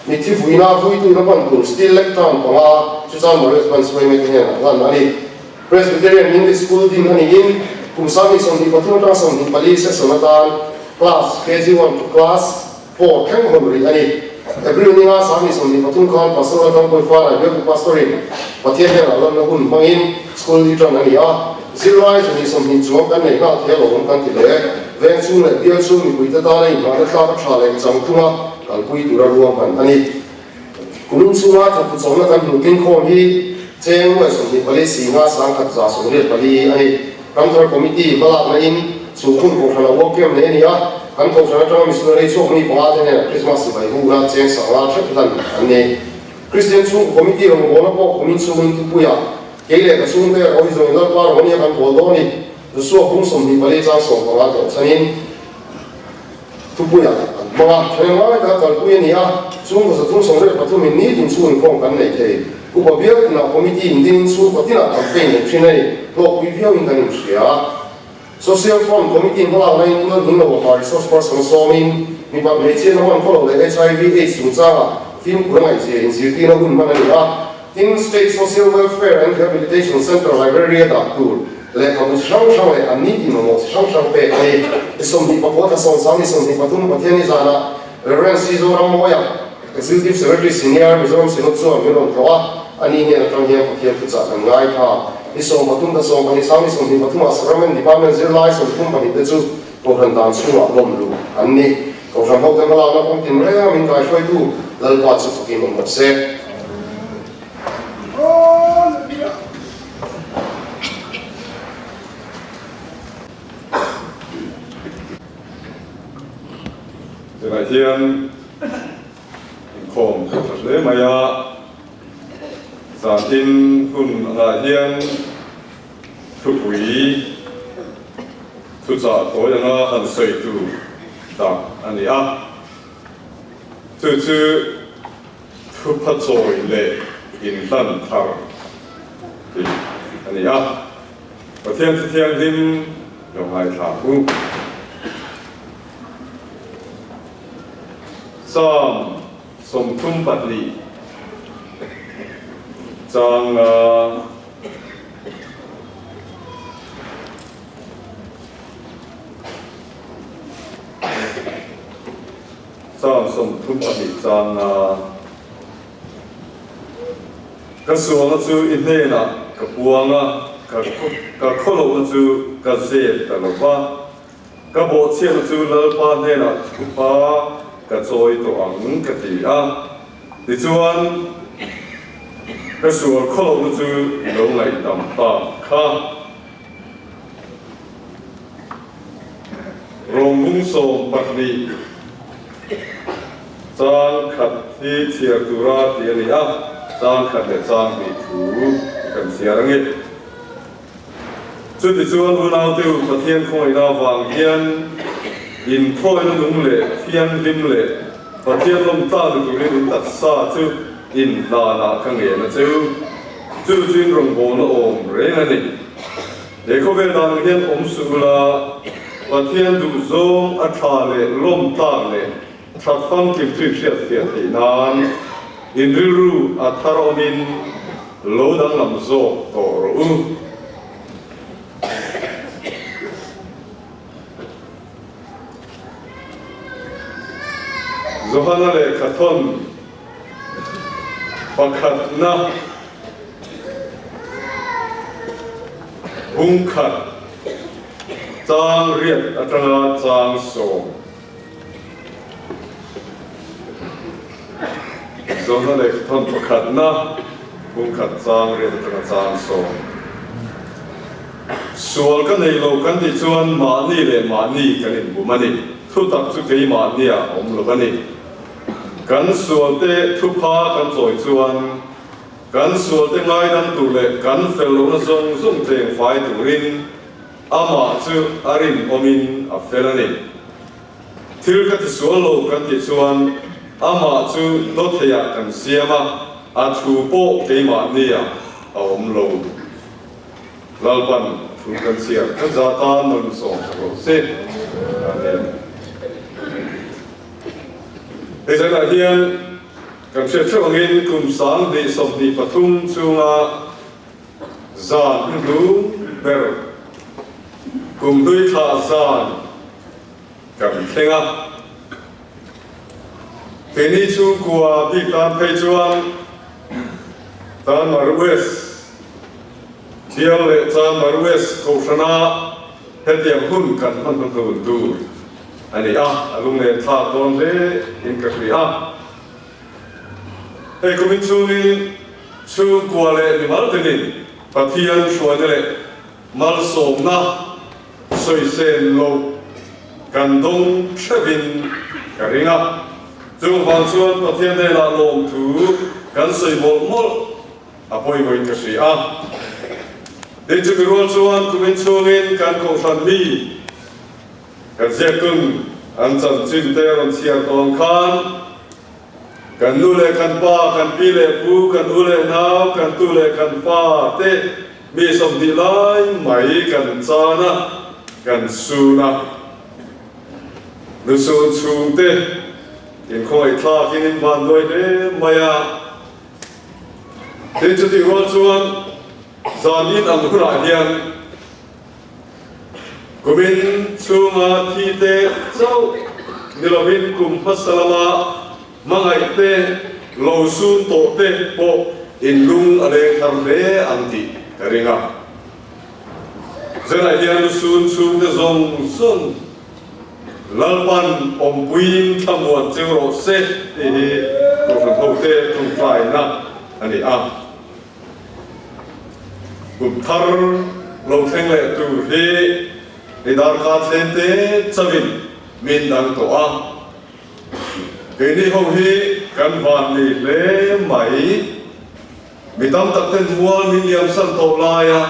mitthi vuina vuitu na hman tur steel lectern panga chu chuan Marius Ban Suaime te hnenah hlan a ni. Presbyterian English School din a niin kum 2023 atanga 24 session atan class KG one to class four thleng hawn rih a ni. April ninga 2023 khan Pastor Laltangpuii Fanai Bialtu Pastor-in Pathian hnenah lanna hun hmangin school hi tan a ni a. Zirlai 120 chuang kan nei nghal thei alawm kan ti hle. Veng chhung leh bial chhung mipuite tana inhmahna tlak a tha leh changtlunga kalpui tura ruahman a ni. Kumin chhunga thawktu chawlhna kan hmuh tling khawm hi cheng nuai 24 singa 1184 a ni. Ramthar Committee hmalakna in chhungkhun kohhrana work camp nei a ni a, kan kohhran atanga missionary chhuak mi panga te hnenah Christmas sipai huna cheng 50 hrep hlan an ni. Kristian chhungkaw committee rawngbawlna pawh kumin chhungin thupuiah kei leh ka chhungte a kawi zawngin Lalpa rawn nia kan bawl dawn ni. Joshua bung 24 chang 15 tawh chhanin thupuiah an hmang a, thahnem ngai taka kalpui a ni a, chhungkaw 383 in nitin chhung inkhawm kan nei thei. Upa bial tinah committee indinin chhungkaw tinah campaign nei thin a ni, hlawkpui viauin kan inhria. Social Front Committee hmalakna in Pu Lalhminglo Hmar Resource Person sawmin mipat hmeichhia na hman khawlo leh HIV AIDS chungchanga fimkhur a ngaihzia inzirtirna hun hman a ni a. Tin, State Social Welfare and Rehabilitation Centre Library a dah tur lehkhabu chi hrang hrang leh an nitin mamawh chi hrang hrang pek a ni. Ni 29 thla 10 ni 23 Pathianni zanah Rev. C. Zorammawia, Executive Secretary Senior, Mizoram Synod chuan min rawn tlawh a, ani hnen atang hian Pathian thuchah kan ngai tha. Ni 13 thla 12 sang ni 23 ah Sacrament Department zirlai 32 te chu Kohhran dan chhungah lawm luh an ni. Kohhran hote hmalakna kawng tinreng a min kaihruaitu Lalpa chu fakin awm rawh se. Tunah hian inkhawm ka tha hle mai a, zantin hun angah hian thupui thuchah tawi anga han sawi tur dah a ni a, chu chu thupha chawi leh inhlan thar tih a ni a. Pathian chu thianghlim lo ngaithla u. Psalm 32 chang Psalm 32 chang Ka sualna chu i hnenah ka puang a, ka khawlohna chu ka zep ta lo va. Ka bawhchhiatna chu Lalpa hnenah thupa ka chawi tawh ang ka ti a. Tichuan, ka sual khawlohna chu i lo ngaihdam tak kha. Rawng bung 12 chang khat hi chhiar tura tih a ni a, chang khat leh chang hnih thu kan chhiar ang e. Chutichuan unaute u Pathian khawngaihna avang hian inthawina nung leh thianghlim leh Pathian lawmtla ni turin in taksa chu inhlanah ka ngen a che u. Chu chu in rawngbawlna awm reng a ni. He khawvel dan hian awm suh ula, Pathian duhzawng a tha leh lawm tlak leh that famkim chu in hriat fiah theih nan in rilru a thar awmin lo danglam zawk tawh rawh u. Johana lehkhathawn pakhatna bung khat chang riat atanga chang 10. Johana lehkhathawn pakhatna bung khat chang riat atanga chang 10. Sual ka nei lo kan tih chuan mahni leh mahni kan inbum a ni. Thutak chu keimahnia awm lo a ni. Kan sualte thupha kan chawi chuan. Kan sualte ngaidam tur leh kan fel lohna zawng zawng tleng fai turin amah chu a rinawmin a fel a ni. Thil ka tisual lo kan tih chuan amah chu dawtheiah kan siam a, a thu pawh keimahniah a awm lo. Lalpan thu kan chhiar kan za tan nun sawm sak rawh se. Amen. Hei zanah hian Kan hriat theuh angin kum 2023 chhunga zan hnuhnung ber kum hlui thla zan kan thleng a. Keini chhungkua bik tan phei chuan Tanmar West Thial leh Tanmar West Kohhrana hetiang hun kan hman hnuhnun tur a ni a, a lunglen thlak dawn hle in ka hria. Hei kumin chhungin chhungkua leh mimal tinin Pathian hruaina leh malsawmna sawisel loh kan dawng hrevin ka ring a. Chung vang chuan Pathian hnenah lawmthu kan sawi mawlh mawlh a pawimawhin ka hria a. Tin, chumi rual chuan kumin chhungin kan kohhran mi Kan ziaktun an chanchin te rawn chhiar tawn khan kan nu leh kan pa, kan pi leh pu, kan u leh nau, kan tu leh kan fa te mi 20 lai mai kan chan a, kan sun a. Lusun chhungte inkhawngaihthlakin in vanduai hle mai a. Tin, chutih rual chuan zan in ang hunah hian Kumin chhunga thi te chauh ni lovin kum hmasa lama hmangaih te, lo sun tawh te pawh inlung a leng thar hle ang tih ka ring a. Zanah hian lusun chhungte zawng zawng Lalpan awmpuiin thlamuan cheu rawh se tih hi Kohhran hote tawngtaina a ni a. Kum thar lo thleng leh tur hi i darkar thlem te chauhin min dang tawh a. Keini ho hi kan van ni hle mai. Mi tam tak ten mual min liamsan tawh laia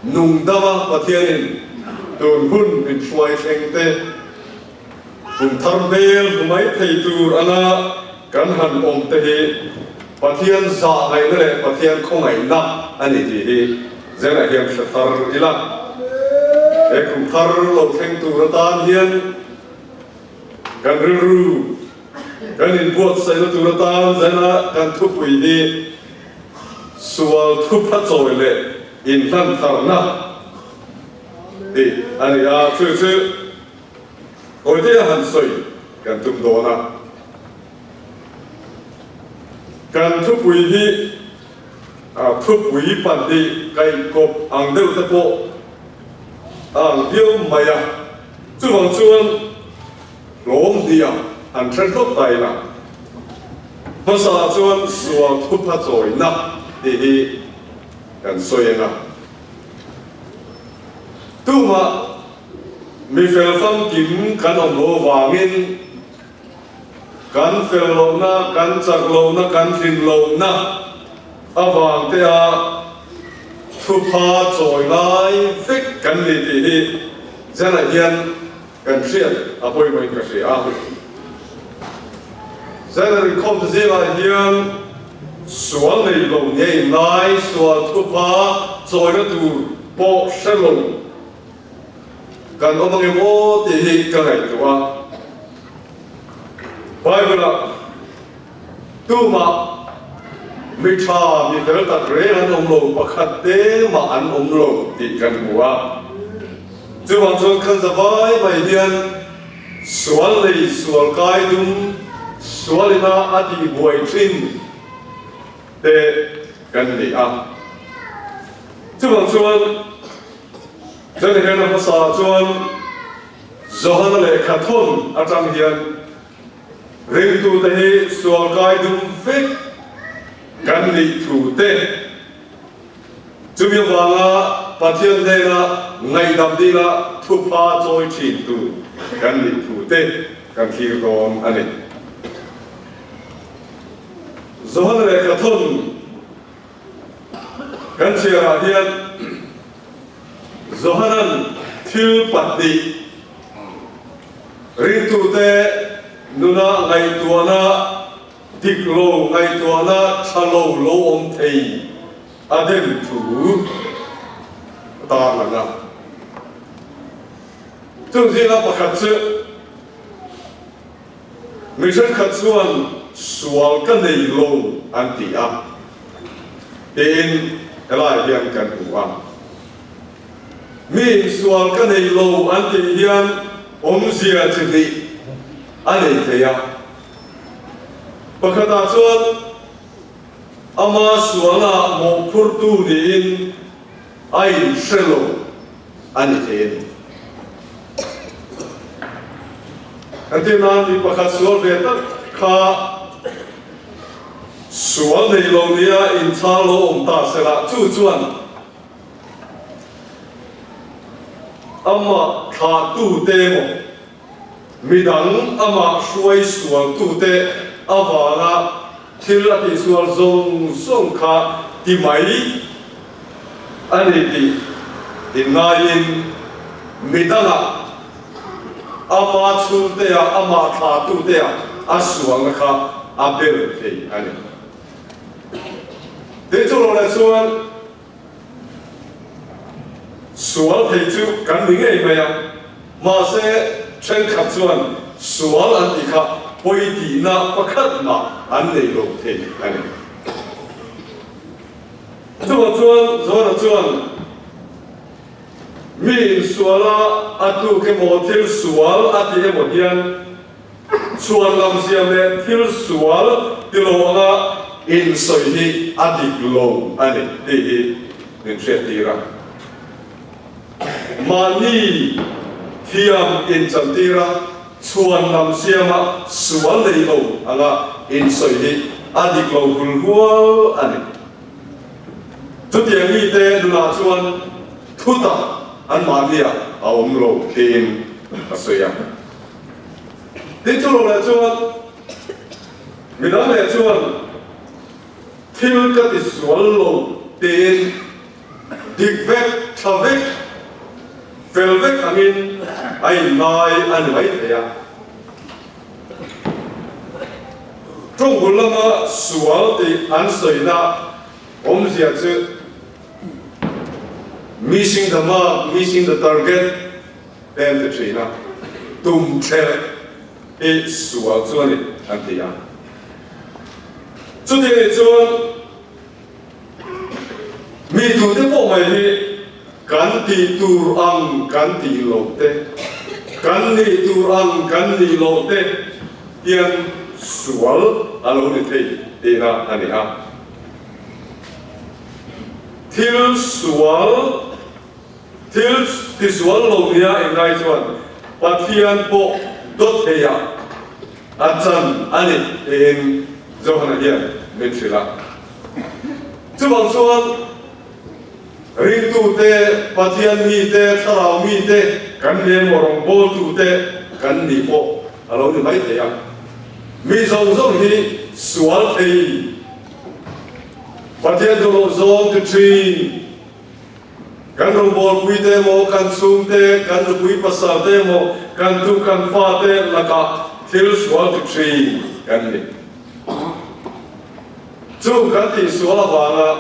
nung dama Pathianin tun hun min hruai thleng te, Kum thar hmel hmu mai thei tur anga kan han awm te hi Pathian zah ngaihna leh Pathian khawngaihna a ni tih hi zenah hian hre thar ila. He kum thar lo thleng tur atan hian kan rilru kan inbuatsaihna tur atan zena kan thupui hi sual thupha chawi leh inhlan tharna tih a ni a, chu chu Hawite a han sawi kan tum dawn a, kan thupui hi thupui pahnih kaihkawp ang deuh te pawh a ang viau mai a, chuvang chuan hlawm hnih ah han then hlawk ta ila, hmasa ah chuan sual thupha chawina tih hi kan sawi ang a, tumah Mi fel famkim kan awm lo avangin kan fel lohna, kan chak lohna, kan tlin lohna avang te a thupha chawi ngai vek kan ni tih hi zanah hian kan hriat a pawimawhin ka hria a. Zana rinkhawm te zingah hian sual nei lo ngei ngai sual thupha chawina tur pawh hre lo Kan awm ange maw tih hi ka ngaihtuah a. Bible-ah tumah mi tha, mi fel tak reng an awm lo, pakhat te mah an awm lo tih kan hmu a. Chuvang chuan kan zavai mai hian sual nei, sual kai dum, sual ina a tihbuai thin te kan ni a. Chuvang chuan Chutah hian a hmasa chuan Johana lehkha thawn atang hian ringtute hi sual kai dum vek kan nih thu te, chumi avanga Pathian hnena ngaihdam dila thupha chawi thin tu kan nih thu te kan thlir dawn a ni. Johana lehkha thawn. Kan chhiarah hian Johana'n thil pahnih ringtute nuna ngaihtuahna dik lo, ngaihtuahna tha lo lo awm thei a dem thu a tarlang a. Chung zinga pakhat chu Mi thenkhat chuan sual ka nei lo an ti a, tiin helai hian kan hmu a. Mi sual ka nei lo an tih hian awmzia chi hnih a nei thei a. Pakhatah chuan ama sualna mawhphurtu niin a inhre lo a ni thei a ni. Entir nan mi pakhat sual ve tak kha sual nei lo nia inchhang lo awm ta se la, chu chuan amah thlahtute emaw midang amah hruai sualtute avanga thil a tihsual zawng zawng kha ti mai a ni tih inngaiin midangah ama chhungtea amah thlahtutea a sualna kha a bel thei a ni. Tin chu lo leh chuan Sual thei chu kan ni ngei mai a, mahse thenkhat chuan sual an tih kha pawi tihna pakhat mah an nei lo thei a ni. Chuvang chuan Johana chuan mi insuala a tuk emaw thil sual a ti emaw hian Chhuan lam siam leh thil sual ti lo anga insawi hi a dik lo a ni tih hi min hriattir a. Mahni thiam inchantir a, chhuan lam siama sual nei lo anga insawi hi a dik lo hul hual a ni. Chutiang mite nunah chuan thutak anmahniah a awm lo tiin a sawi a. Tin chu lo leh chuan midang leh chuan thil ka ti sual lo tiin dik vek, tha vek, fel vek angin a inngai a ni mai thei a. Tawngkul lama sual tih an sawina awmzia chu missing the mark, missing the target, Em ti thin a, tum thleh hi sual chu a ni an ti a. Chuti nih chuan mi tute pawh mai hi kan tih tur ang kan tih loh te, kan nih tur ang kan nih loh te hian sual a lo ni thei tihna a ni a. Thil sual. Thil tisual lo nia ingai chuan Pathian pawh dawt theiah a chan a ni tiin Johana hian min hrilh a. Chuvang chuan ringtute, Pathian mite, thlarau mite kan ni emaw rawngbawltute kan nih pawh a lo ni mai thei a. Mi zawng zawng hi sual thei Pathian duh loh zawng ti thin. Kan rawngbawlpuite emaw, kan chhungte, kan nupui pasalte emaw, kan tu kan fate lakah thil sual ti thin kan ni. Chung kan tihsual avanga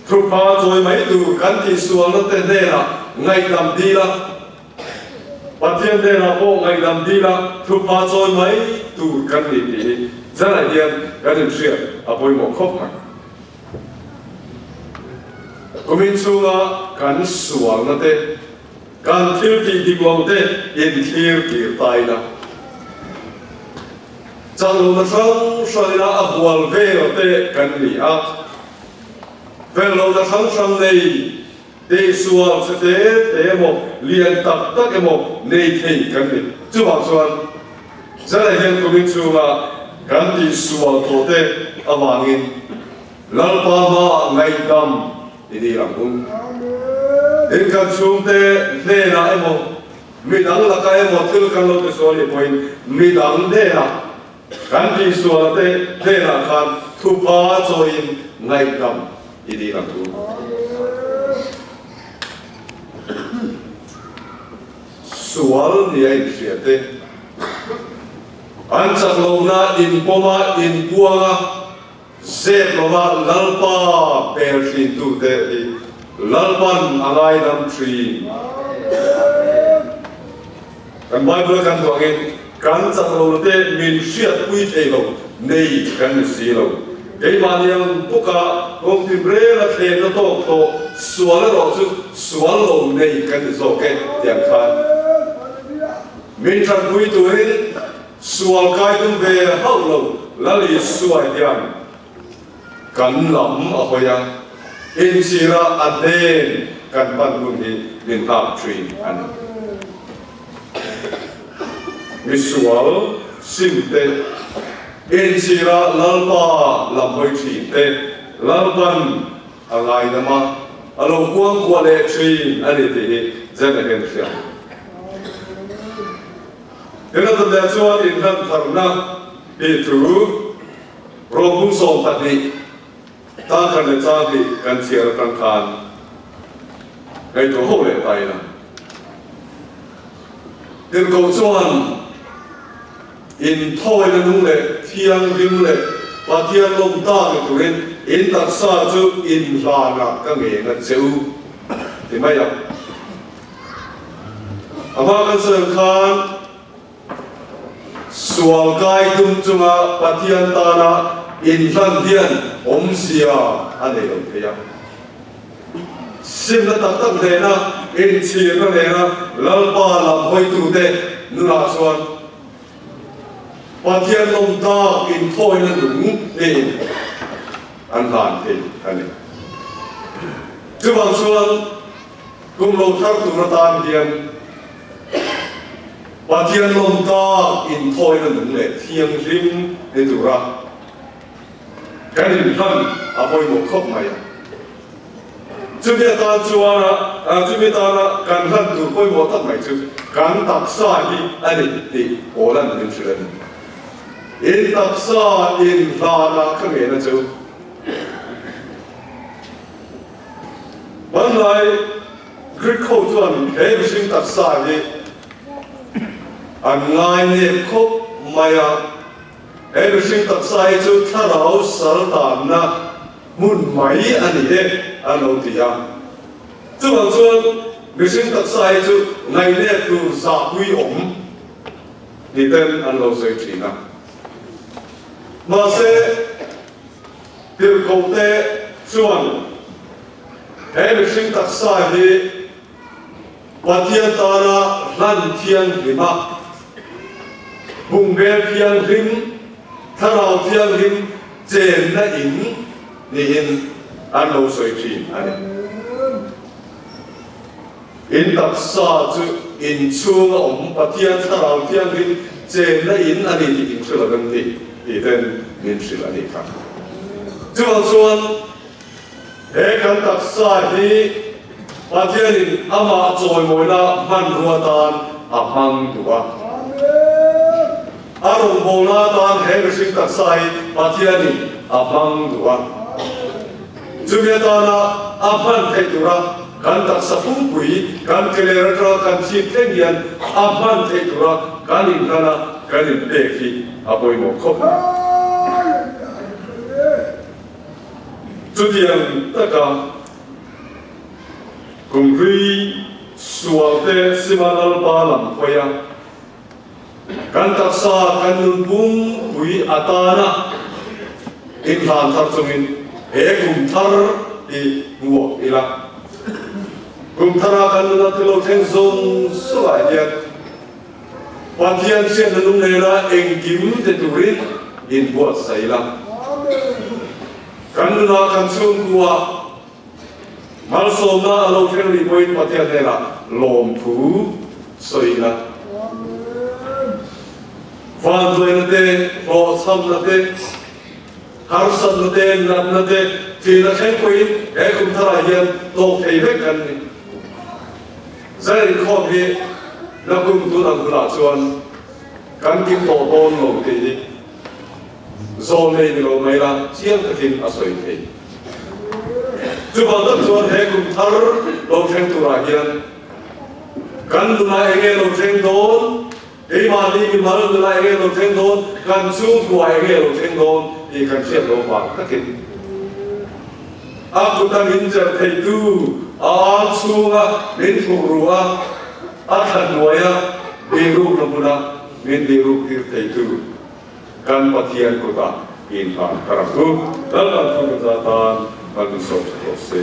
thupha chawi mai tur kan tihsualna te hnenah ngaihdam dil a, Pathian hnenah pawh ngaihdam dil a, thupha chawi mai tur kan ni tih hi zanah hian kan inhriat a pawimawh khawp mai. Kumin chhunga kan sualna te, kan thil tih dik lo te inthlir tir ta ila, chaklohna hrang hrang ila a hual vel te kan ni a, fel lohna hrang hrang nei tihsual che te te emaw, lian tak tak emaw nei thei kan ni. Chuvang chuan zanah hian kumin chhunga kan tihsual tawh te avangin Lalpa hmaah ngaihdam i ni ang u. Tin kan chhungte hnenah emaw, midang lakah emaw thil kan lo tisual nih pawhin midang hnenah kan tihsual te hnenah khan thupa chawiin ngaihdam. I dil ang u. Sual nia inhria te, an chak lohna inpawma inpuanga zep lova Lalpa hmel hrintute hi Lalpan a ngaidam thin. Kan Bible-a kan duh angin kan chak lohna te min hriatpui thei lo nei kan ni si lo. Keimahni ang bawka kawng tinrela thlenna tawk tawh sual erawh chu sual lo nei kan ni zawk e tih ang khan min tanpui turin sual kai tum ve hauh lo Lal Isua hian kan lam a hawi a, inchhira a hnen kan pan hun hi min nghak thin a ni. Misual sim te, inchhira Lalpa lam hawi thin te, Lalpan a ngaidam a, a lo kuangkuah leh thin a ni tih hi Jen-a hian a hria. Hena tunleh chuan inhlanpharna hi thu Rawhbung 12 tangkhat leh chang hi kan chhiar atang khan ngaihtuah ho leh ta ila. Tirhkoh chuan inthawina nung leh thianghlim leh Pathian lawm ta ni turin in taksa chu inhlanah ka ngen a che u ti mai a. A hma kan sawi ang khan Sual kai tum chunga Pathian tana inhlan hian awmzia a nei lo thei a. Simna tak tak nena inchhirna nena Lalpa lam hawitute nunah chuan Pathian lawm tak inthawina nung niin an hlan thei a ni. Chuvang chuan Kum lo thar tur atan hian Pathian lawm tak inthawina nung leh thianghlim ni tura kan inhlan a pawimawh khawp mai a. Chumi atan chuan chumi atana kan hlan tur pawimawh tak mai chu kan taksa hi a ni tih Paula'n min hrilh a ni. In taksa inhlanah ka ngen a chu. Hmanlai Greek ho chuan he mihring taksa hi an ngai nep khawp mai a, he mihring taksa hi chu thlarau sal tanna hmun mai a ni e an lo ti a. Chuvang chuan mihring taksa hi chu ngaihnep tur zahpui awm ni ten an lo sawi thin a. Mahse. Tirhkohte chuan he mihring taksa hi Pathian tana hlan thianghlim a, bungbel thianghlim, thlarau thianghlim chenna in niin an lo sawi thin a ni. In taksa chu in chhunga awm Pathian Thlarau Thianghlim chenna in a ni tih in hre lo em ni? tih ten min hrilh a nih kha. Chuvang chuan he kan taksa hi Pathianin amah chawimawina hmanrua tan a hmang duh a. A rawngbawlna atan he mihring taksa hi Pathianin a hmang duh a. Chumi atana a hman theih tura kan taksa pumpui, kan keler atanga kan chhip thleng hian a hman theih tura kan inhlan a, kan inpek hi a pawimawh khawp mai. Chutiang taka kumhlui sualte Sima Lalpa lam hawi a, Kan taksa kan nun pumpui atana inhlan thar chungin he kum thar hi hmuak ila. Kum thara kan nuna thil lo thleng zawng zawngah hian Pathian hriatna nung nena engkim ti turin inbuatsaih ila. Kan nuna kan chhungkua Malsawmna a lo thleng rih pawhin Pathian hnenah lawmthu sawi ila. Vanduaina te, hlawhchhamna te, harsatna te, natna te, thihna thleng pawhin he kum tharah hian tawk thei vek kan ni. Zai inkhawm hi nakum tun ang hunah chuan kan kim tawh dawn lo tih hi Zawl nei ni lo mai la, chiang takin a sawi thei. Chuvang tak chuan he kum thar lo thleng turah hian kan nunah eng nge lo thleng dawn, keimahni mimal nunah eng nge lo thleng dawn, kan chhungkua eng nge lo thleng dawn tih kan hriat loh vang takin a kuta min chelh theitu a ang chhunga min thuk ru a, a thla hnuaia bihrukna hmuna min bihruk tir theitu. Kan Pathian kutah inhlan ka rak u. Lalpan thu kan za tan kan min sawm sak rawh se.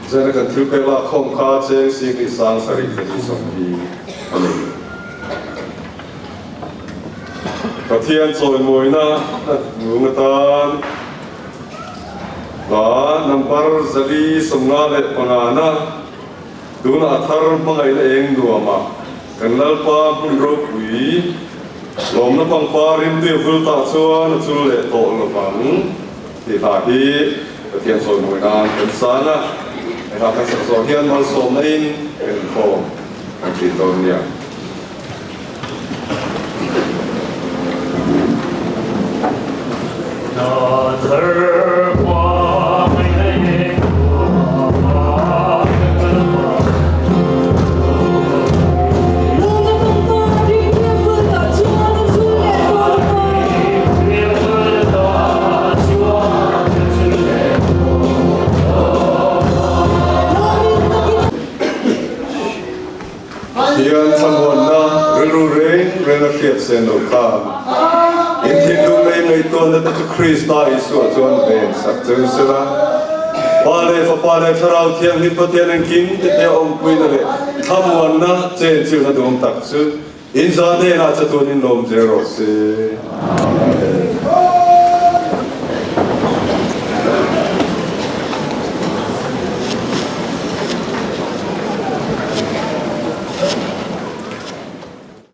Zana kan thil pek lak khawm kha cheng singli sang sarih zali sawmli a ni. Pathian chawimawina a nung atan hla number 455 na tunah a thar hmangaihna eng nuama kan Lalpa hmun ropui lawmna pangpar rimtui a vul tah chuan a chul leh tawh lovang tih hla hi Pathian chawimawi nan kan san a, he hla kan sak zawh hian malsawmna in kan inkhawm kan tih dawn nia. Pathian thlamuanna rilru reng reng a hriat sen loh khan in thinlung leh ngaihtuahna te chu Krista Isua chuan ven sak cheu sela. Pa leh Fapa leh Thlarau Thianghlim Pathian engkim te te awmpuina leh thlamuanna chenchilhna duhawm tak chu in za hnenah chatuan in lawm zel rawh se. Amen.